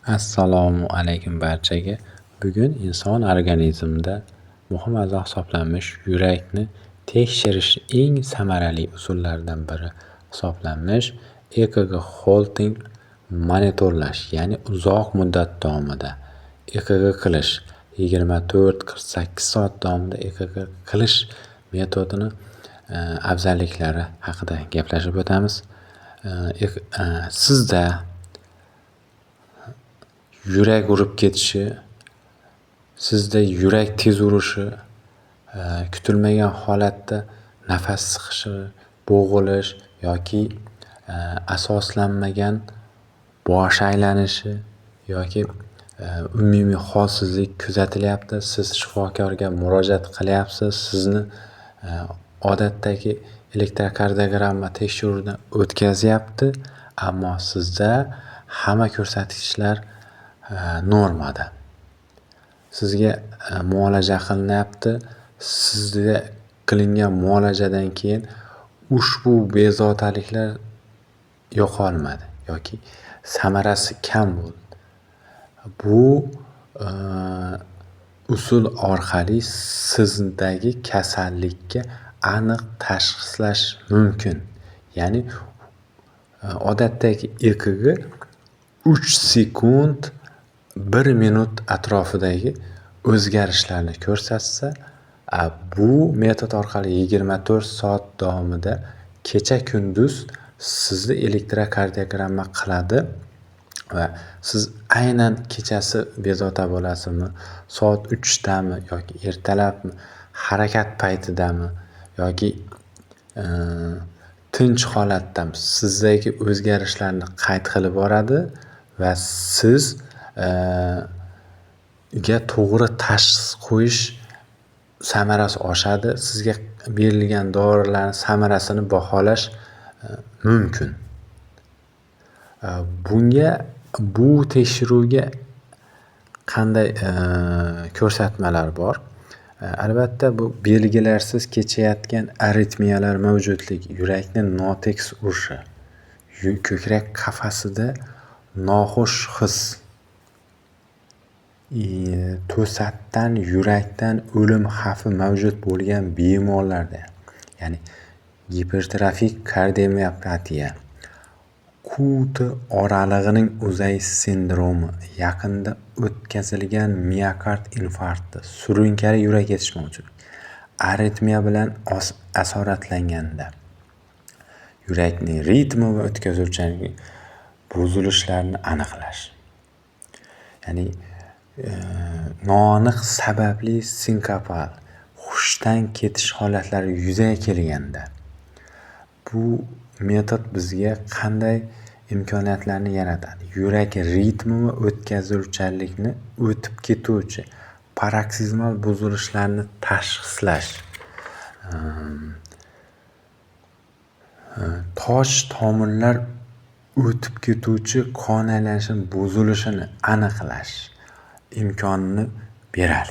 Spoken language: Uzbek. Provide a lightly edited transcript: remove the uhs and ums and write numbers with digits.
Assalomu alaykum barchaga. Bugun inson organizmida muhim a'zo hisoblanmish yurakni tekshirish eng samarali usullaridan biri hisoblanmish EKG Holter monitorlash, ya'ni uzoq muddat davomida EKG qilish, 24-48 soat davomida EKG qilish metodini afzalliklari haqida gaplashib o'tamiz. Sizda yurak urib ketishi, sizda yurak tez urishi, kutilmagan holatda nafas siqishi, bo'g'ilish yoki asoslanmagan bosh aylanishi yoki umumiy holsizlik kuzatilyapti. Siz shifokorga murojaat qilyapsiz. Sizni odatdagi elektrokardiogramma tekshiruvidan o'tkazyapti, ammo sizda hamma ko'rsatkichlar normada. Sizga muolaja qilinyapti. Sizga qilingan muolajadan keyin ushbu bezovtaliklar yo'qolmadi yoki samarasi kam bo'ldi. Bu usul orqali sizdagi kasallikka aniq tashxislash mumkin. Ya'ni odatdagi EKG 3 sekund 1 minut atrofidagi o'zgarishlarni ko'rsatsa, bu metod orqali 24 soat davomida kecha kunduz sizni elektrokardiogramma qiladi va siz aynan kechasi bezovta bo'lasizmi, soat 3 dami yoki ertalabmi, harakat paytidami yoki tinch holatdami, sizdagi o'zgarishlarni qayd qilib boradi va siz ga to'g'ri tashxis qo'yish samarasi oshadi. Sizga berilgan dorilarning samarasini baholash mumkin. Bunga, bu tekshiruvga qanday ko'rsatmalar bor? Albatta, bu belgilarsiz kechayotgan aritmiyalar mavjudligi, yurakni notekis urishi, ko'krak qafasida noxush his, to'satdan yurakdan o'lim xavfi mavjud bo'lgan bemorlarda, ya'ni gipertrofik kardiomiopatiya, QT oralig'ining uzayish sindromi, yaqinda o'tkazilgan miokard infarkti, surunkali yurak yetishmovchiligi, aritmiya bilan asoratlanganda yurakning ritmi va o'tkazuvchanligi buzilishlarini aniqlash. Ya'ni noaniq sababli sinkopal, hushdan ketish holatlari yuzaga kelganda bu metod bizga qanday imkoniyatlarni yaratadi? Yurak ritmi va o'tkazuvchanlikni o'tib ketuvchi paroksizmal buzilishlarni tashxislash, toch tomirlar o'tib ketuvchi qon aylanishini buzilishini aniqlash imkonini beradi.